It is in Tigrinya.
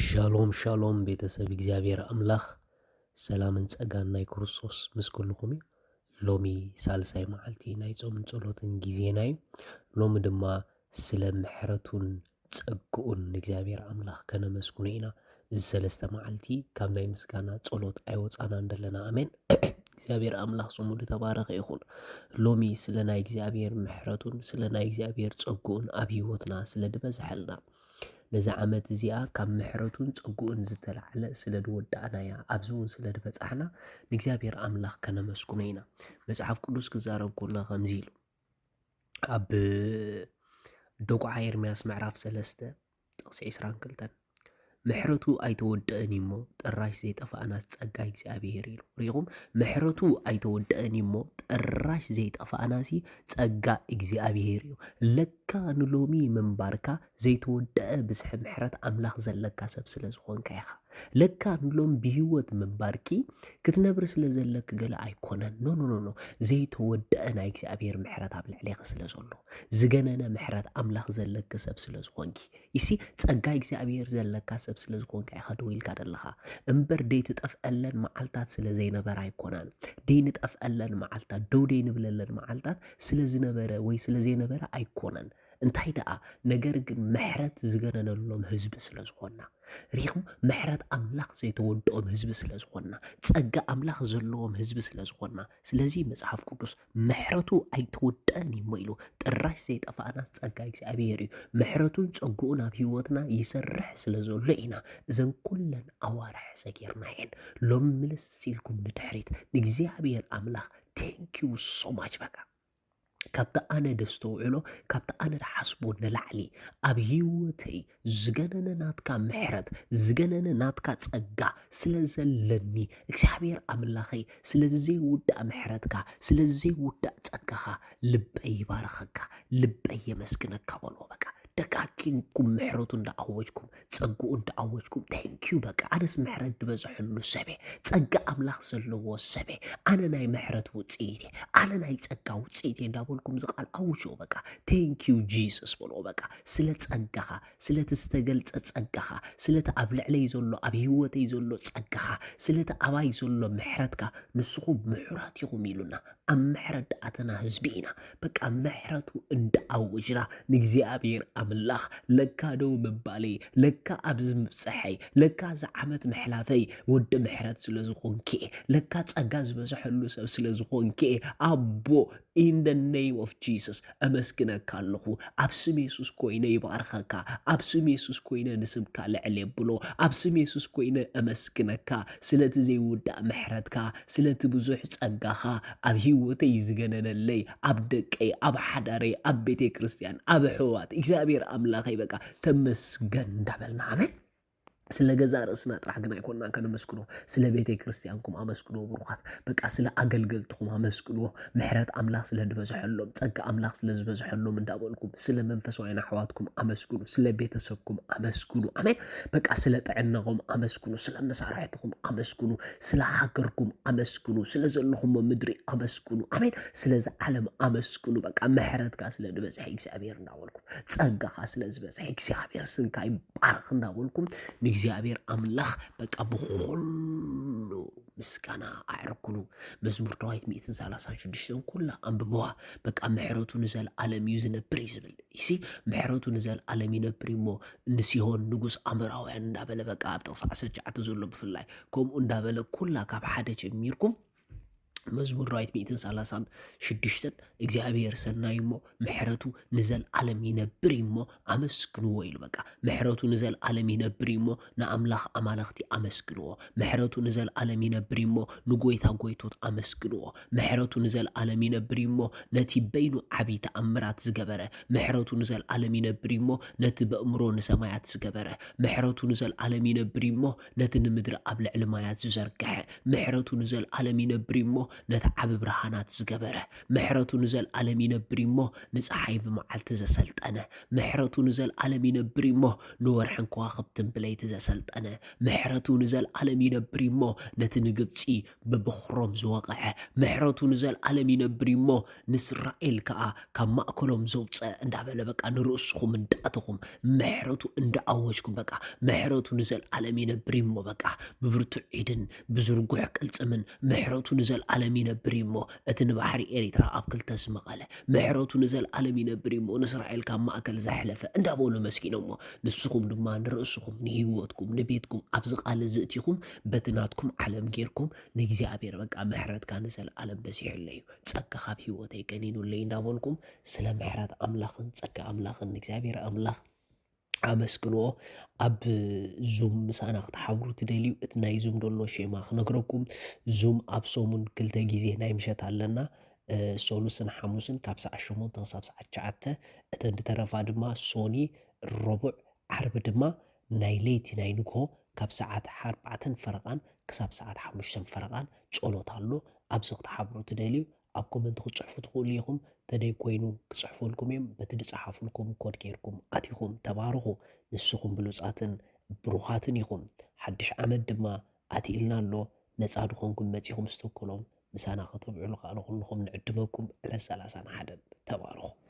ሻሎም ሻሎም ቤተሰብ እግዚኣብሔር ኣምላኽ ሰላምን ጸጋን ናይ ክርስቶስ ምስ ኩልኹም እዩ። ሎሚ ሳልሳይ መዓልቲ ናይ ጾምን ጸሎትን ግዜና እዩ። ሎሚ ድማ ስለ ምሕረቱን ጸግኡን ንእግዚኣብሔር ኣምላኽ ከነመስግኖ ኢና። እዚ ሰለስተ መዓልቲ ካብ ናይ ምስጋና ጸሎት ኣይወጻናን ዘለና። ኣሜን። እግዚኣብሔር ኣምላኽ ስሙ ዝተባረኸ ይኹን። ሎሚ ስለ ናይ እግዚኣብሔር ምሕረቱን ስለ ናይ እግዚኣብሔር ጸግኡን ኣብ ህይወትና ስለ ዝበዝሐልና፣ ነዛ ዓመት እዚኣ ካብ ምሕረቱን ጸግኡን ዝተላዕለ ስለ ዝወዳእናያ፣ ኣብዚ እውን ስለ ዝበጻሕና ንእግዚኣብሔር ኣምላኽ ከነመስግኖ ኢና። መጽሓፍ ቅዱስ ክዛረብ ከሎ ከምዚ ኢሉ፣ ኣብ ደቁዓ ኤርምያስ ምዕራፍ ሰለስተ ጥቕሲ ዕስራን ክልተን፣ "ምሕረቱ ኣይተወደእን እሞ ጥራሽ ዘይጠፋእናስ ጸጋ እግዚኣብሔር" ኢሉ። ርኢኹም? "ምሕረቱ ኣይተወደእን እሞ ጥራሽ ዘይጠፋእናሲ ጸጋ እግዚኣብሔር እዩ።" ለካ ንሎሚ ምንባርካ ዘይተወደአ ብዝሒ ምሕረት ኣምላኽ ዘለካ ሰብ ስለ ዝኾንካ ኢኻ። ለካ ንሎም ብህይወት ምንባርኪ ክትነብሪ ስለ ዘለኪ ገለ ኣይኮነን። ኖ፣ ኖ፣ ኖ፣ ኖ። ዘይተወደአ ናይ እግዚኣብሔር ምሕረት ኣብ ልዕሌኺ ስለ ዘሎ፣ ዝገነነ ምሕረት ኣምላኽ ዘለኪ ሰብ ስለ ዝኾንኪ፣ ይሲ ጸጋ እግዚኣብሔር ዘለካ ሰብ ስለ ዝኾንካ ኢኻ ደው ኢልካ ዘለኻ። እምበር ደይትጠፍአለን መዓልታት ስለ ዘይነበራ ኣይኮናን። ደይንጠፍአለን መዓልታት፣ ደው ደይንብለለን መዓልታት ስለ ዝነበረ ወይ ስለ ዘይነበረ ኣይኮነን። እንታይ ደኣ፣ ነገር ግን ምሕረት ዝገነነሎም ህዝቢ ስለ ዝኾንና። ሪኹም? ምሕረት ኣምላኽ ዘይተወድኦም ህዝቢ ስለ ዝኾንና፣ ጸጋ ኣምላኽ ዘለዎም ህዝቢ ስለ ዝኾንና። ስለዚ መጽሓፍ ቅዱስ "ምሕረቱ ኣይተወድአን እዩ" እሞ ኢሉ፣ ጥራሽ ዘይጠፋእናስ ጸጋ እግዚኣብሔር እዩ። ምሕረቱን ጸግኡን ኣብ ህይወትና ይሰርሕ ስለ ዘሎ ኢና እዘን ኩለን ኣዋርሕ ሰጊርናየን። ሎም ምልስ ኢልኩም ንድሕሪት ንእግዚኣብሔር ኣምላኽ thank you so much በቃ። ካብቲ ኣነ ደስተውዕሎ፣ ካብቲ ኣነ ደሓስቦ ንላዕሊ ኣብ ህይወተይ ዝገነነ ናትካ ምሕረት፣ ዝገነነ ናትካ ጸጋ ስለ ዘለኒ፣ እግዚኣብሔር ኣምላኸይ፣ ስለዚ ዘይውዳእ ምሕረትካ፣ ስለዚ ዘይውዳእ ጸጋኻ፣ ልበይ ይባርኸካ፣ ልበይ የመስግነካ በሎ። በቃ ደጋጊምኩም ምሕረቱ እንዳኣወጅኩም፣ ጸግኡ እንዳኣወጅኩም፣ thank you በቃ። ኣነስ ምሕረት ዝበዝሐሉ ሰበ፣ ጸጋ ኣምላኽ ዘለዎ ሰበ፣ ኣነ ናይ ምሕረት ውጽኢት እየ፣ ኣነ ናይ ጸጋ ውጽኢት እየ እንዳበልኩም እዚ ቃል ኣውጅዎ በቃ። Thank you Jesus በሎ በቃ። ስለ ጸጋኻ፣ ስለቲ ዝተገልጸ ጸጋኻ፣ ስለቲ ኣብ ልዕለይ ዘሎ፣ ኣብ ህይወተይ ዘሎ ጸጋኻ፣ ስለቲ ኣባይ ዘሎ ምሕረትካ፣ ንስኹም ምሕራት ኢኹም ኢሉና። ኣብ ምሕረት ደኣተና ህዝቢ ኢና። በቃ ምሕረቱ እንዳኣወጅና ንእግዚኣብሔር ኣምላኽ ለካ ደው ምባለይ፣ ለካ ኣብዚ ምብጽሐይ፣ ለካ እዚ ዓመት ምሕላፈይ ወዲ ምሕረት ስለ ዝኾንኪ፣ ለካ ጸጋ ዝበዝሐሉ ሰብ ስለ ዝኾንኪ፣ ኣቦ in the name of Jesus እመስግነካ ኣለኹ። ኣብ ስም የሱስ ኮይነ ይባርኸካ። ኣብ ስም የሱስ ኮይነ ንስምካ ልዕል የብሎ። ኣብ ስም የሱስ ኮይነ እመስግነካ ስለቲ ዘይውዳእ ምሕረትካ፣ ስለቲ ብዙሕ ጸጋኻ ኣብ ህይወተይ ዝገነነለይ፣ ኣብ ደቀይ፣ ኣብ ሓዳረይ፣ ኣብ ቤተ ክርስቲያን፣ ኣብ ኣሕዋት እግዚኣብሔር ኣምላኸይ በቃ ተመስገን እንዳበልና ኣሜን። ስለ ገዛ ርእስና ጥራሕ ግን ኣይኮንና ከነመስግኖ፣ ስለ ቤተ ክርስቲያንኩም ኣመስግኖ ብሩኻት። በቃ ስለ ኣገልገልትኹም ኣመስግንዎ። ምሕረት ኣምላኽ ስለ ዝበዝሐሎም፣ ጸጋ ኣምላኽ ስለ ዝበዝሐሎም እንዳበልኩም ስለ መንፈሳውያን ኣሕዋትኩም ኣመስግኑ፣ ስለ ቤተሰብኩም ኣመስግኑ። ኣሜን። በቃ ስለ ጥዕናኹም ኣመስግኑ፣ ስለ መሳርሕትኹም ኣመስግኑ፣ ስለ ሃገርኩም ኣመስግኑ፣ ስለ ዘለኹሞ ምድሪ ኣመስግኑ። ኣሜን። ስለዚ ዓለም ኣመስግኑ። በቃ ምሕረትካ ስለ ዝበዝሐ እግዚኣብሔር እንዳበልኩም፣ ጸጋኻ ስለ ዝበዝሐ እግዚኣብሔር ስምካ ይባረኽ እንዳበልኩም ንእግዚኣብሔር ኣምላኽ በቃ ብኹሉ ምስጋና ኣዕርክሉ። መዝሙር ዳዊት ሚእትን ሰላሳን ሽዱሽተን ኩላ ኣንብብዋ። በቃ ምሕረቱ ንዘለኣለም እዩ ዝነብር እዩ ዝብል። ይሲ ምሕረቱ ንዘለኣለም ይነብር እዩ እሞ ንሲሆን ንጉስ ኣሞራውያን እንዳበለ በቃ ኣብ ጥቕሲ ዓሰርተ ትሽዓተ ዘሎ ብፍላይ ከምኡ እንዳበለ ኩላ ካብ ሓደ ጀሚርኩም መዝሙር ዳዊት ሚእትን ሰላሳን ሽዱሽተን እግዚኣብሔር ሰናይ እሞ ምሕረቱ ንዘለኣለም ይነብር እዩ እሞ ኣመስግንዎ ኢሉ በቃ። ምሕረቱ ንዘለኣለም ይነብር እዩ እሞ ንኣምላኽ ኣማልኽቲ ኣመስግንዎ። ምሕረቱ ንዘለኣለም ይነብር እዩ እሞ ንጎይታ ጎይቶት ኣመስግንዎ። ምሕረቱ ንዘለኣለም ይነብር እዩ እሞ ነቲ በይኑ ዓቢ ተኣምራት ዝገበረ። ምሕረቱ ንዘለኣለም ይነብር እዩ እሞ ነቲ በእምሮ ንሰማያት ዝገበረ። ምሕረቱ ንዘለኣለም ይነብር እዩ እሞ ነቲ ንምድሪ ኣብ ልዕሊ ማያት ዝዘርግሐ። ምሕረቱ ንዘለኣለም ይነብር እዩ እሞ ነቲ ዓቢ ብርሃናት ዝገበረ፣ ምሕረቱ ንዘልኣለም ይነብር እሞ፣ ንጸሓይ ብመዓልቲ ዘሰልጠነ፣ ምሕረቱ ንዘልኣለም ይነብር እሞ፣ ንወርሕን ከዋኽብትን ብለይቲ ዘሰልጠነ፣ ምሕረቱ ንዘልኣለም ይነብር እሞ፣ ነቲ ንግብጺ ብብኽሮም ዝወቕዐ፣ ምሕረቱ ንዘልኣለም ይነብር እሞ፣ ንእስራኤል ከኣ ካብ ማእከሎም ዘውጸ እንዳበለ፣ በቃ ንርእስኹም እንዳእተኹም ምሕረቱ እንዳኣወጅኩም፣ በቃ ምሕረቱ ንዘልኣለም ይነብር እሞ፣ በቃ ብብርቱዕ ኢድን ብዝርጉሕ ቅልጽምን ምሕረቱ ንዘልኣለም ይነብር እሞ፣ እቲ ንባሕሪ ኤሪትራ ኣብ ክልተ ዝመቐለ ምሕረቱ ንዘልኣለም ይነብር እሞ፣ ንእስራኤል ካብ ማእከል ዘሕለፈ እንዳበሉ መስኪኖሞ፣ ንስኹም ድማ ንርእስኹም፣ ንህይወትኩም፣ ንቤትኩም ኣብዚ ቃል እዚ እቲኹም በቲ ናትኩም ዓለም ጌርኩም ንእግዚኣብሔር በቃ ምሕረትካ ንዘልኣለም በዚሑለይ እዩ፣ ጸጋኻ ኣብ ህይወተይ ቀኒኑለይ እንዳበልኩም ስለ ምሕረት ኣምላኽን ጸጋ ኣምላኽን ንእግዚኣብሔር ኣምላኽ ኣመስግንዎ። ኣብ ዙም ምሳና ክትሓብሩ ትደልዩ፣ እቲ ናይ ዙም ደሎ ሼማ ክነግረኩም። ዙም ኣብ ሰሙን ክልተ ግዜ ናይ ምሸት ኣለና፣ እ፣ ሰሉስን ሓሙስን ካብ ሰዓት ሸሞንተ ክሳብ ሰዓት ትሽዓተ። እተን ዝተረፋ ድማ ሶኒ፣ ረቡዕ፣ ዓርቢ ድማ ናይ ለይቲ ናይ ንግሆ ካብ ሰዓት ኣርባዕተን ፈረቓን ክሳብ ሰዓት ሓሙሽተን ፈረቓን ጸሎት ኣሎ። ኣብዚ ክትሓብሩ ትደልዩ ኣብ ኮመንት ክትጽሕፉ ትኽእሉ ኢኹም። ተደይ ኮይኑ ክጽሕፈልኩም እዮም። በቲ ዝጸሓፉልኩም ኮድ ጌርኩም ኣቲኹም ተባረኹ። ንስኹም ብሉጻትን ብሩኻትን ኢኹም። ሓድሽ ዓመት ድማ ኣትኢልና ኣሎ። ነጻ ድኾንኩም መጺኹም ስትክሎም ምሳና ከተብዕሉ ከኣ ንኹልኹም ንዕድመኩም። ዕለት ሰላሳን ሓደን ተባረኹ።